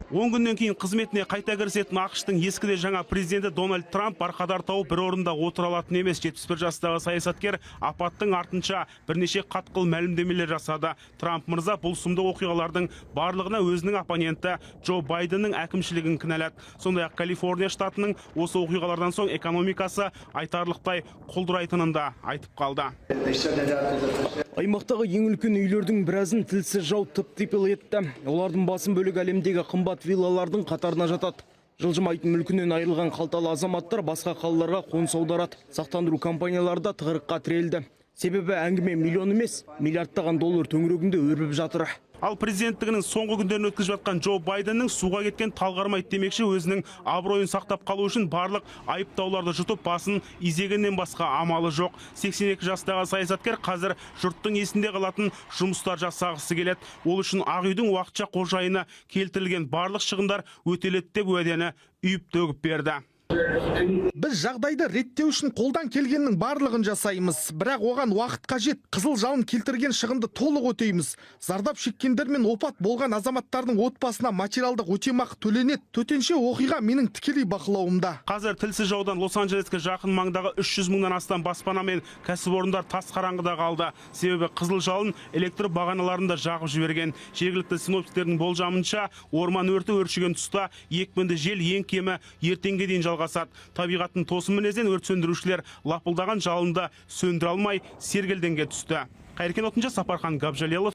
10 күннен кейін қызметіне қайта кірісетін АҚШ-тың ескі де жаңа президенті Дональд Трамп барқадар тауып, бір орында отыра алатын емес. 71 жастағы саясаткер апаттың артынша бірнеше қатқыл мәлімдемелер жасады. Трамп мырза бұл сұмдық оқиғалардың барлығына өзінің оппоненті Джо Байденнің әкімшілігін кінәлады. Сондай ақ Калифорния штатының осы оқиғалардан соң экономикасы айтарлықтай құлдырайтынын да айтып қалды. Аймақтағы ең үлкен үйлердің біразын тілсіз жау тып-типыл етті. Олардың басым бөлігі әлемдегі қымбат виллалардың қатарына жатады. Жылжымайтын мүлкінен айырылған қалталы азаматтар басқа қалаларға қоныс аударады. Сақтандыру компаниялары да тығырыққа тірелді. Себебі әңгіме миллион емес, миллиардтаған доллар төңірегінде өрбіп жатыр. Ал президенттігінің соңғы күндерін өткізіп жатқан Джо Байденнің суға кеткен тал қармайды демекші, өзінің абыройын сақтап қалу үшін барлық айыптауларды жұтып, басын изегеннен басқа амалы жоқ. 82 жастағы саясаткер қазір жұрттың есінде қалатын жұмыстар жасағысы келеді. Ол үшін Ақ үйдің уақытша қожайыны келтірілген барлық шығындар өтеледі деп уәдені үйіп төгіп берді. Біз жағдайды реттеу үшін қолдан келгеннің барлығын жасаймыз, бірақ оған уақыт қажет. Қызыл жалын келтірген шығынды толық өтейміз. Зардап шеккендер мен опат болған азаматтардың отбасына материалдық өтемақы төленеді. Төтенше оқиға менің тікелей бақылауымда. Қазір тілсіз жаудан Лос Анджелеске жақын маңдағы 300 мыңнан астам баспана мен кәсіпорындар тас қараңғыда қалды. Себебі қызыл жалын электр бағаналарын да жағып жіберген. Жергілікті синоптиктердің болжамынша, орман өрті өршіген тұста екпінді жел ең кемі ертеңге дейін жалғасады. Табиғаттың тосын мінезінен өрт сөндірушілер лапылдаған жалынды сөндіре алмай сергелдеңге түсті. Қайыркен Отынжа, Сапархан Габжалелов.